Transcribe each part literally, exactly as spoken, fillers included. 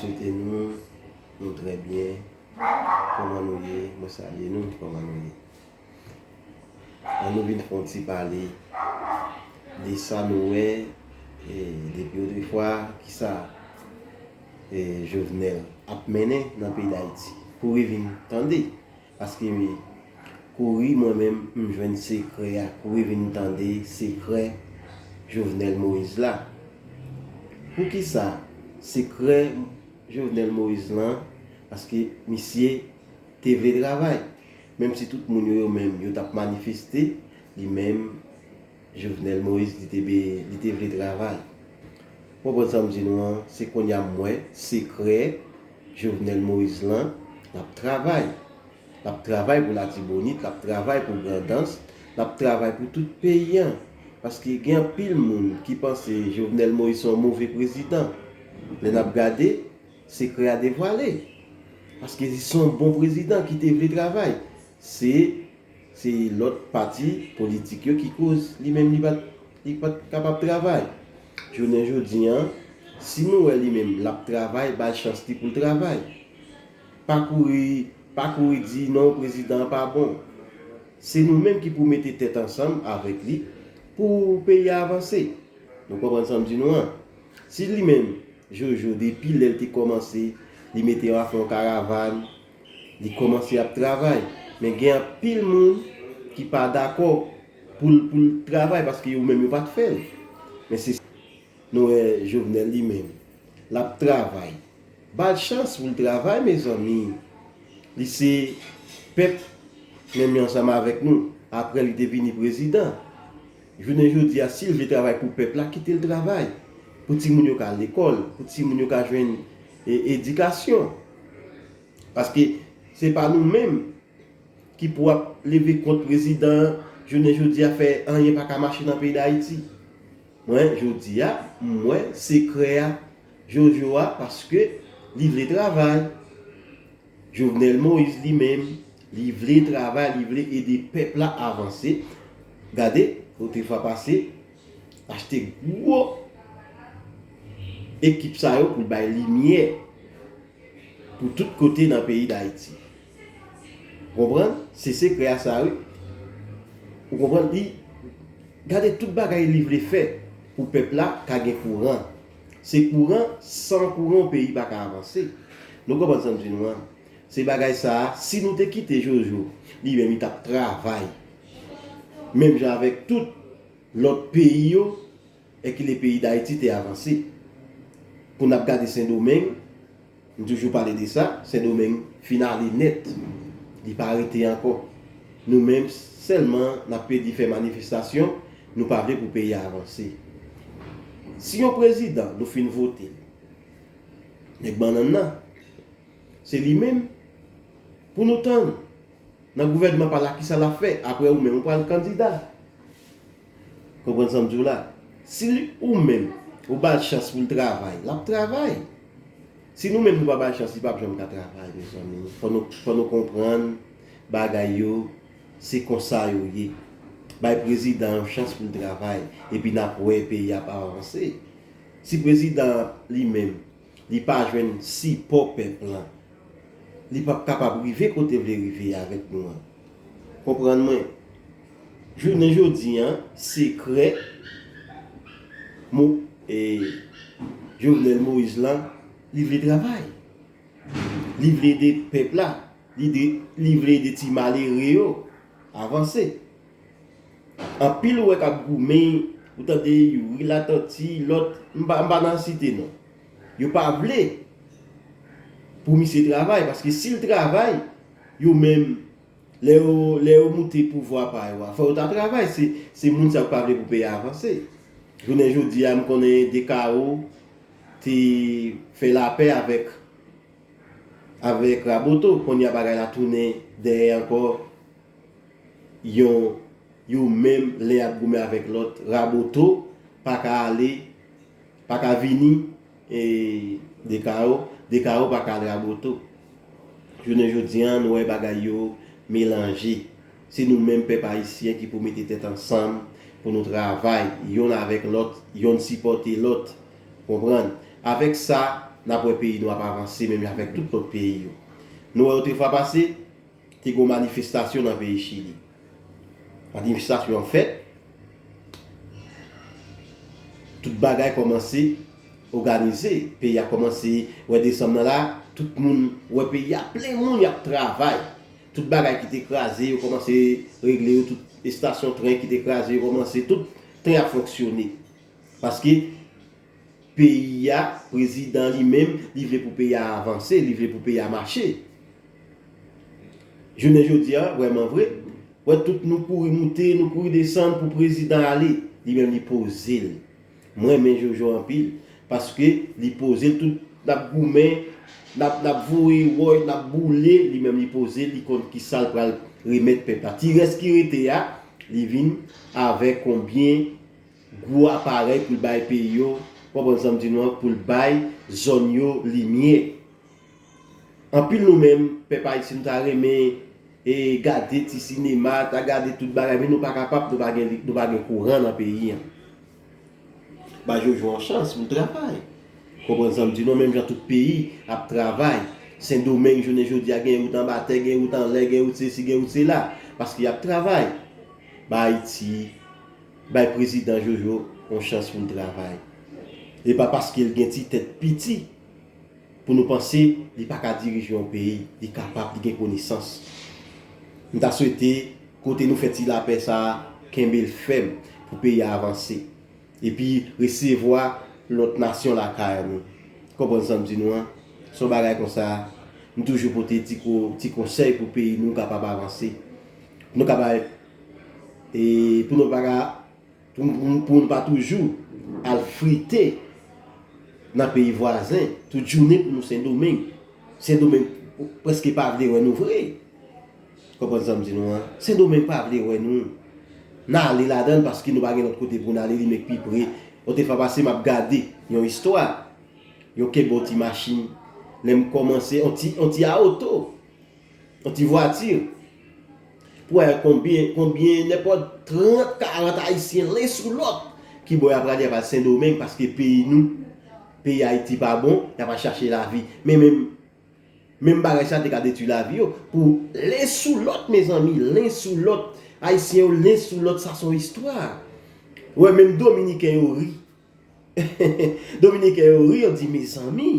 Swete nou, nou trè byen. Kòman nou ye? Mwen salye nou, kòman nou ye? An nou vin fè yon ti pale de sa nou wè, e, depi otrefwa, kisa, e, Jovenel ap mennen nan peyi Dayiti. Kouri vin tande, paske kouri mwen menm m jwenn sekrè a, kouri vin tande sekrè Jovenel Moïse la. Poukisa sekrè Jovenel Moïse lan? Paske misye te vle travay. Menm si tout moun yo, yo menm, yo t ap manifeste, li menm, Jovenel Moïse, li te be-, li te vle travay. Ou konprann sa m di nou an? Se kounye a m wè sekrè Jovenel Moïse lan, l ap travay. L ap travay pou Latibonit, l ap travay pou Grandans, l ap travay pou tout peyi an. Paske gen anpil moun ki panse Jovenel Moïse se yon move prezidan. Lè n ap gade, sekrè a devwale. Paske li se yon bon prezidan ki te vle travay. Se, se lòt pati politik yo ki koz li menm li pa t, li pa t kapab travay. Jounen jodi an, si nou wè li menm l ap travay, ba l chans li pou l travay. Pa kouri, pa kouri di non, prezidan an pa bon. Se nou menm ki pou mete tèt ansanm avèk li pou peyi a avanse. Nou konprann sa m di nou an? Si li menm, Jojo, depi lè l te kòmanse, li mete yo a fè yon karavàn, li kòmanse ap travay. Men gen anpil moun ki pa dakò pou l, pou l travay, paske yo menm yo pa t fè l. Men se, nou wè Jovenel li menm, l ap travay. Ba l chans pou l travay, mezanmi. Li se pèp menm jan ansanm avèk nou. Apre li te vini prezidan. Jounen jodi a, si l vle travay pou pèp la, kite l travay. Pou timoun yo ka al lekòl, pou timoun yo ka jwenn, e, edikasyon. Paske se pa nou menm ki pou ap leve kont prezidan an, jounen jodi a fè anyen pa ka mache nan peyi Dayiti. Mwen, jodi a, m wè sekrè a Jojo a, paske li vle travay. Jovenel Moïse li menm, li vle travay, li vle ede pèp la avanse. Gade, otrefwa pase, achte gwo ekip sa yo pou l bay limyè pou tout kote nan peyi Dayiti. Ou konprann? Se sekrè a sa, wi. Ou konprann? Li gade tout bagay li vle fè pou pèp la ka gen kouran. Se kouran, san kouran, yon peyi pa ka avanse. Nou konprann sa m di nou an? Se bagay sa a, si nou te kite Jojo, li menm li t ap travay. Menm jan avèk tout lòt peyi yo, e ki le peyi Dayiti te avanse. Pou n ap gade Sendomeng, m toujou pale de sa, Sendomeng fin ale nèt. Li pa rete ankò. Nou menm sèlman n ap pedi fè manifestasyon, nou pa vle pou peyi a avanse. Si yon prezidan nou fin vote l, nèg bannann nan, se li menm pou nou tann. Nan gouvènman pa la, kisa l ap fè? Apre ou menm, ou pral kandida. Konprann sa m di w la? Si ou menm, ou ba l chans pou l travay, l ap travay. Si nou menm, nou pa ba l chans, li p ap janm ka travay, mezanmi. Fò nou, fò nou konprann bagay yo, se konsa yo ye. Bay prezidan an chans pou l travay, epi n ap wè peyi a ap avanse. Si prezidan an li menm, li pa jwenn sipò pèp lan, li p ap kapab rive kote l vle rive avèk nou an. Konprann mwen. Jounen jodi an, sekrè Mo-, e, Jovenel Moïse lan, li vle travay. Li vle ede pèp la. Li de-, li vle ede ti malere yo avanse. Anpil ou wè k ap goumen, ou tande Youri Latortue, lòt, m pa, m pa nan site non. Yo pa vle pou misye travay, paske si l travay, yo menm, lè yo, lè yo moute pouvwa pa yo a, fò yo ta travay. Se, se moun sa yo k pa vle pou peyi a avanse. Jounen jodi a, m konnen Dekawo te fè lapè avèk, avèk Raboto. Kounye a bagay la tounen dèyè ankò. Yon, yo menm, len ap goumen avèk lòt. Raboto pa ka ale, pa ka vini, e, Dekawo, Dekawo pa ka al Raboto. Jounen jodi an, nou wè bagay yo melanje. Se nou menm pèp ayisyen ki pou mete tèt ansanm pou nou travay, yonn avèk lòt, yonn sipòte lòt. Konprann? Avèk sa, n ap wè peyi nou ap avanse menm jan avèk tout lòt peyi yo. Nou wè otrefwa pase, te gen yon manifestasyon nan peyi Chili. Manifestasyon an fèt, tout bagay kòmanse òganize. Peyi a kòmanse wè desanm nan la, tout moun wè peyi a plen moun y ap travay. Tout bagay ki te kraze, yo kòmanse regle yo, tout estasyon tren ki te kraze, yo kòmanse, tout tren ap fonksyone. Paske peyi a, prezidan li menm, li vle pou peyi a avanse, li vle pou peyi a mache. Jounen jodi a, vrèman vre, wè tout nou kouri moute, nou kouri desann pou prezidan ale, li menm li poze l. Mwen renmen Jojo anpil, paske li poze l tout, n ap goumen, n ap, n ap voye wòch, n ap boule, li menm li poze l, li konn kisa l pral remèt pèp la. Ti rès ki rete a, li vin avèk konbyen gwo aparèy pou l bay peyi yo, konprann sa m di nou an, pou l bay zòn yo limyè. Anpil nou menm, pèp ayisyen, nou ta renmen e gade ti sinema, ta gade tout bagay, men nou pa kapab, nou pa gen, nou pa gen kouran nan peyi an. Ba Jojo yon chans pou l travay. Konprann sa m di nou, menm jan tout peyi ap travay. Sendomeng, jounen jodi a, gen wout anba tè, gen wout anlè, gen wout sesi, gen wout sela. Paske y ap travay. Ba Ayiti, bay prezidan Jojo yon chans pou l travay. E pa paske l gen ti tèt piti pou nou panse li pa ka dirije yon peyi, li kapab, li gen konesans. M ta swete kote nou fè ti lapè sa a, kenbe l fèm pou peyi a avanse. Epi resevwa lòt nasyon lakay nou. Konprann sa m di nou an? Se yon bagay konsa, m toujou pote ti ko-, ti konsèy pou peyi nou kapab avanse. Pou nou kapab, e pou nou pa ka, pou, pou, pou nou pa toujou al frite nan peyi vwazen, tout jounen pou nou Sendomeng. Sendomeng prèske pa vle wè nou vre. Konprann sa m di nou an? Sendomeng pa vle wè nou. N ale ladan l paske nou pa gen lòt kote pou n ale, li menm k pi pre. Otrefwa pase, m ap gade yon istwa. Yo kenbe yon ti machin. Lè m kòmanse, yon ti, yon ti awoto, yon ti vwati. Pou wè konbyen, konbyen, nenpòt trant, karant Ayisyen, len sou lòt, ki bò y ap prale, y ap al Sendomeng, paske peyi nou, peyi Ayiti pa bon, y ap al chache lavi. Men menm, menm bagay sa te ka detwi lavi yo. Pou len sou lòt, mezanmi, len sou lòt. Ayisyen yo len sou lòt, sa se yon istwa. Ou wè, menm Dominiken yo ri. Dominiken yo ri, yo di, mezanmi,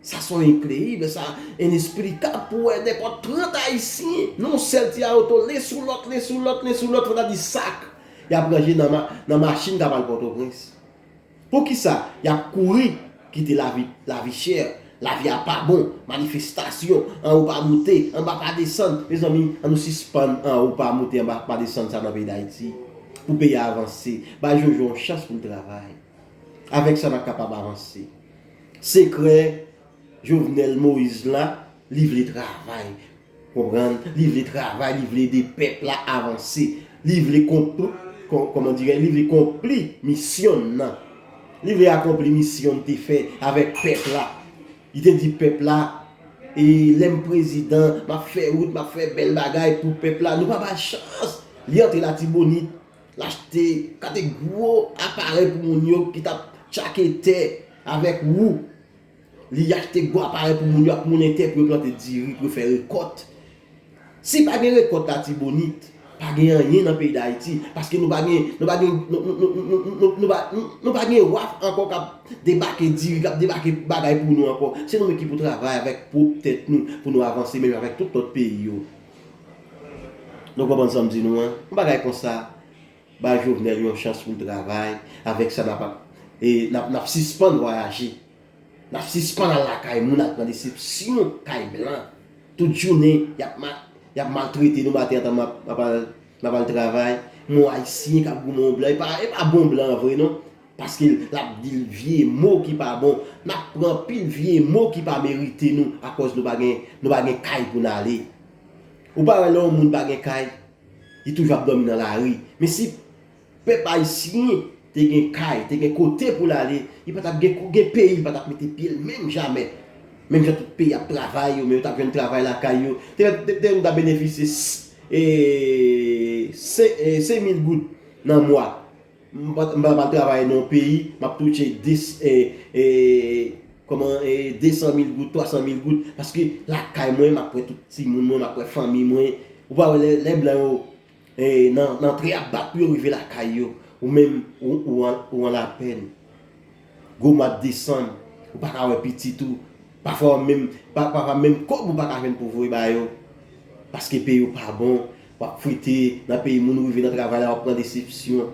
sa se yon enkreyib, sa enesplikab pou wè nenpòt trant Ayisyen, nan yon sèl ti awoto, len sou lòt, len sou lòt, len sou lòt, fò ta di sak. Y ap ranje nan ma-, nan machin k ap al Pòtoprens. Poukisa y ap kouri kite lavi, lavi chè, lavi a pa bon, manifestasyon, anwo pa moute, anba pa desann? Mezanmi, ann nou sispann anwo pa moute, anba pa desann sa nan peyi Dayiti. Pou peyi a avanse, bay Jojo yon chans pou l travay. Avèk sa, n ap kapab avanse. Sekrè Jovenel Moïse la, li vle travay. Konprann? Li vle travay, li vle ede pèp la avanse. Li vle konp-, kò-, kòman dirè, li vle konpli misyon l nan. Li vle akonpli misyon l te fè avèk pèp la. Li te di pèp la, e lè m prezidan, m ap fè wout, m ap fè bèl bagay pou pèp la. Nou pa ba l chans. Li antre Latibonit, l achte kate gwo aparèy pou moun yo ki t ap tchake tè avèk wou. Li achte gwo aparèy pou moun yo ak moulen tè pou yo plante diri, pou yo fè rekòt. Si pa gen rekòt Latibonit, pa gen anyen nan peyi Dayiti, paske nou pa gen, nou pa gen, nou, nou, nou, nou, nou, nou, nou pa, nou, nou pa gen waf ankò k ap debake diri, k ap debake bagay pou nou ankò. Se nou menm ki pou travay avèk pwòp tèt nou, pou nou avanse menm avèk tout lòt peyi yo. Nou konprann sa m di nou an? Yon bagay konsa, ba Jovenel yon chans pou l travay, avèk sa n ap, e, n ap, n ap sispann vwayaje. N ap sispann al lakay moun, al pran desepsyon kay blan. Tout jounen, y ap ma-, y ap maltrete nou, maten an tan m ap, m ap al, m ap al travay. Men yon Ayisyen k ap goumen yon blan, e pa, e pa bon blan an vre non. Paske l ap di l vye mo ki pa bon. N ap pran anpil vye mo ki pa merite nou, akòz nou pa gen, nou pa gen kay pou n ale. Ou pa wè lè yon moun pa gen kay, li toujou ap dòmi nan lari. Men si pèp ayisyen te gen kay, te gen kote pou l ale, li pa t ap gen, gen peyi, li pa t ap mete pye l menm jamè. Menm jan tout peyi ap travay yo, men yo t ap jwenn travay lakay yo. Te, te, te, nou ta benefisye s-, e, sen-, e, senk mil goud nan mwa. M pa, m pa, m pa travay nan yon peyi, m ap touche dis, e, e, kòman, e, de san mil goud, twa san mil goud, paske lakay mwen, m ap wè tout timoun mwen, m ap wè fanmi mwen. Ou pa wè lè, lè blan yo, e, nan, nan tren ap bat pou yo rive lakay yo, ou menm, ou, ou an, ou an lapèn. Gwo mwa desanm, ou pa ka wè pitit ou. Pafwa menm, pa, pafwa menm kòb ou pa ka jwenn pou voye ba yo. Paske peyi w pa bon, w ap frite nan peyi moun, ou rive nan travay la, w ap pran desepsyon.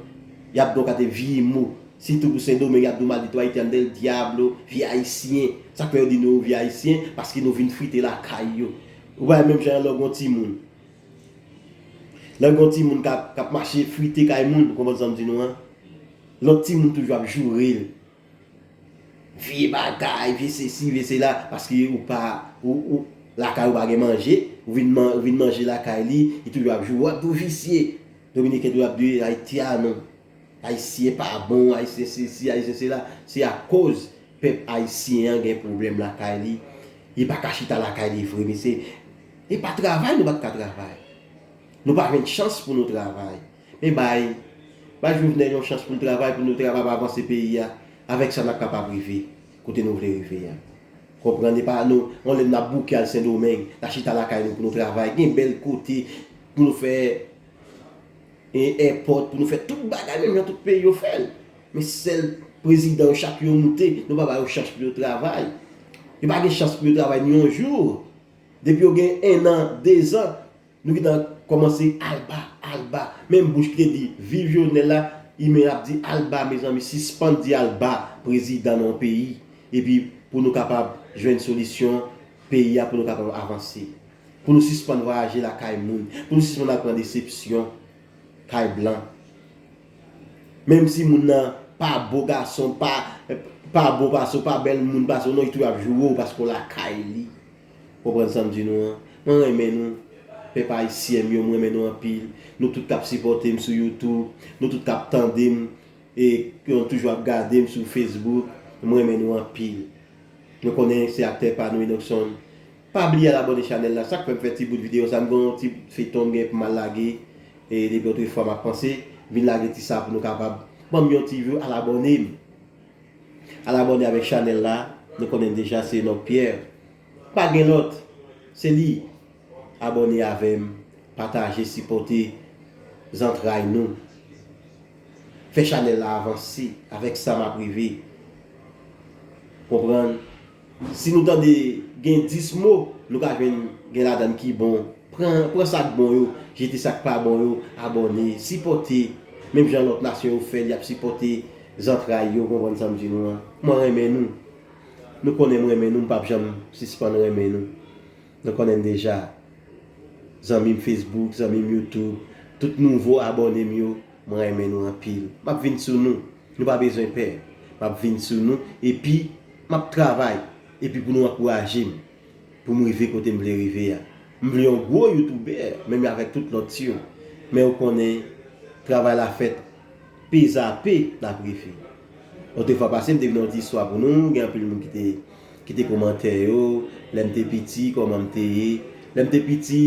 Y ap di w kate vye mo. Sitou pou Sendomeng, y ap di w maldito haitian del diablo, vye ayisyen. Sa k fè yo di nou vye ayisyen? Paske nou vin frite lakay yo. Ou pa wè menm jan lè w gen yon timoun. Lè w gen yon timoun k ap, k ap mache frite kay moun, ou konprann sa m di nou an? Lòt timoun toujou ap joure l. Vye bagay, vye sesi, vye sela, paske ou pa, ou, ou, lakay ou pa gen manje, ou vin man-, ou vin manje lakay li, li toujou ap joure, w ap di w visye. Dominiken toujou ap di Ayiti a non. Ayisyen pa bon, Ayisyen sesi, Ayisyen sela. Se akoz pèp ayisyen an gen pwoblèm lakay li. Li pa ka chita lakay li vre, mesye. E pa travay, nou pa t ka travay. Nou pa jwenn chans pou nou travay. Men bay, bay Jovenel yon chans pou l travay, pou nou travay, pou avanse peyi a. Avèk sa, n ap kapab rive kote nou vle rive a. Konprann, e pa nou, yon lè n ap bouke al Sendomeng, n a chita lakay nou pou nou travay. Gen bèl kote pou nou fè, e, èpòt, pou nou fè tout bagay, menm jan tout peyi yo fè l. Men sèl prezidan yo, chak yo moute, nou pa ba yo chans pou yo travay. Yo pa gen chans pou yo travay ni yon jou. Depi yo gen en an, de zan, nou gentan kòmanse al ba, al ba. Menm Bush ki te di, "Viv Jovenel" la, li menm ap di, "Al ba, mezanmi, sispann di al ba prezidan nan yon peyi." Epi, pou nou kapab jwenn solisyon peyi a, pou nou kapab avanse. Pou nou sispann vwayaje lakay moun, pou nou sispann al pran desepsyon kay blan. Menm si moun nan pa bo gason, pa, pa bon pase w, pa bèl moun pase w, non, li toujou ap joure w paske w lakay li. Konprann sa m di nou an? Mwen renmen nou. Pèp ayisyen m yo, mwen renmen nou anpil. Nou tout k ap sipòte m sou YouTube, nou tout k ap tande m, e ki toujou ap gade m sou Facebook, mwen renmen nou anpil. Nou konnen se aktè pa nou, Enockson. Pa bliye al abòne chanèl la. Sa k fè m fè ti bout videyo sa, m gen yon ti feyton m gen pou m al lage. E depi otrefwa m ap panse vin lage ti sa pou nou kapab ban m yon ti view, al abòne m. Al abòne avèk chanèl la. Nou konnen deja se Enock Pierre. Pa gen lòt. Se li. Abòne avè m. Pataje, sipòte zantray nou. Fè chanèl la avanse. Avèk sa m ap rive. Konprann? Si nou tande gen dis mo, nou ka jwenn gen ladan ki bon. Pran, pran sa k bon yo, jete sa k pa bon yo, abòne, sipòte. Menm jan lòt nasyon yo fè, y ap sipòte zantray yo, konprann sa m di nou an? Mwen renmen nou. Nou konnen m renmen nou, m p ap janm sispann renmen nou. Nou konnen deja. Zanmi m Facebook, zanmi m YouTube, tout nouvo abòne m yo, mwen renmen nou anpil. M ap vin sou nou. Nou pa bezwen pè. M ap vin sou nou, epi m ap travay, epi pou nou ankouraje m, pou m rive kote m vle rive a. M vle yon gwo youtubè, menm avèk tout lòt yo. Men ou konnen, travay la fèt, pe zape, n ap rive. Otrefwa pase, m te vin yon ti istwa pou nou, gen anpil moun ki te, ki te kòmantè yo, lè m te piti, kòman m te ye. Lè m te piti,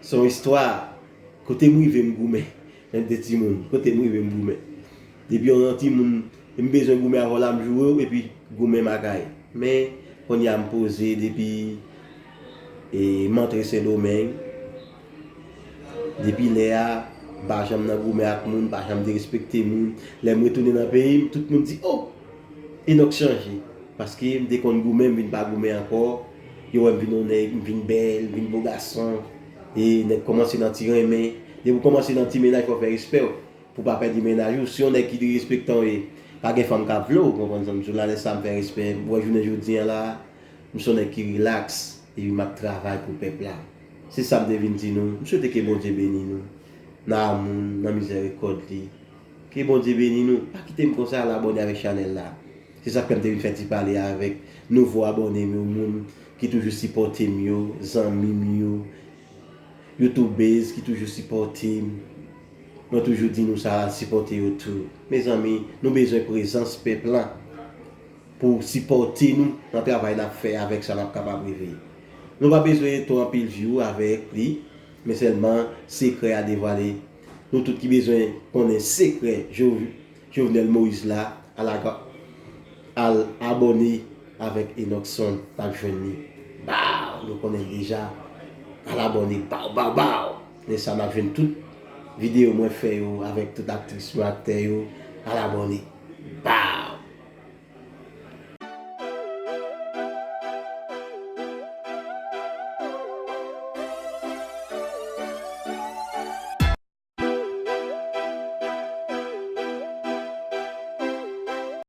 se yon istwa, kote m rive m goumen. Lè m te timoun, kote m rive m goumen. Depi yon timoun, m bezwen goumen avè w la, m joure w, epi goumen makay. Men, kounye a m poze depi, e, m antre Sendomeng. Depi lè a, m pa janm nan goumen ak moun, m pa janm derespekte moun. Lè m retounen nan peyi m, tout moun di, "Oh! Enock chanje." Paske m te konn goumen, m vin pa goumen ankò. Yo wè m vin yon nèg, m vin bèl, m vin bo gason. E nèg kòmanse nan ti renmen. Depi w kòmanse nan ti mennaj, fò w fè respè w. Pou w pa pèdi mennaj ou, si yon nèg ki derespektan w ye, pa gen fanm k ap vle w, konprann sa m di w la, lè sa m fè respè. M wè jounen jodi a la, m se yon nèg ki rilaks, epi m ap travay pou pèp la. Se sa m te vin di nou. M swete ke Bondye beni nou. Nan amou n, nan mizèrikòd li. Ke Bondye beni nou. Pa kite m konsa, al abòne avèk chanèl la. Se sa k fè m te vin fè ti pale avèk nouvo abòne m yo, moun ki toujou sipòte m yo, zanmi m yo, youtubèz ki toujou sipòte m. Mwen toujou di nou sa, al sipòte yo tou. Mezanmi, nou bezwen prezans pèp la pou sipòte nou nan travay n ap fè avèk sa n ap kapab rive. Nou pa bezwen twò anpil view avèk li, men sèlman sekrè a devwale. Nou tout ki bezwen konnen sekrè Jo-, Jovenel Moïse la, al aga-, al abòne avèk Enockson, n ap jwenn li. Baw, nou konnen deja. Al abòne, baw, baw, baw. Lè sa n ap jwenn tout videyo mwen fè yo avèk tout aktris mwen, aktè yo. Al abòne.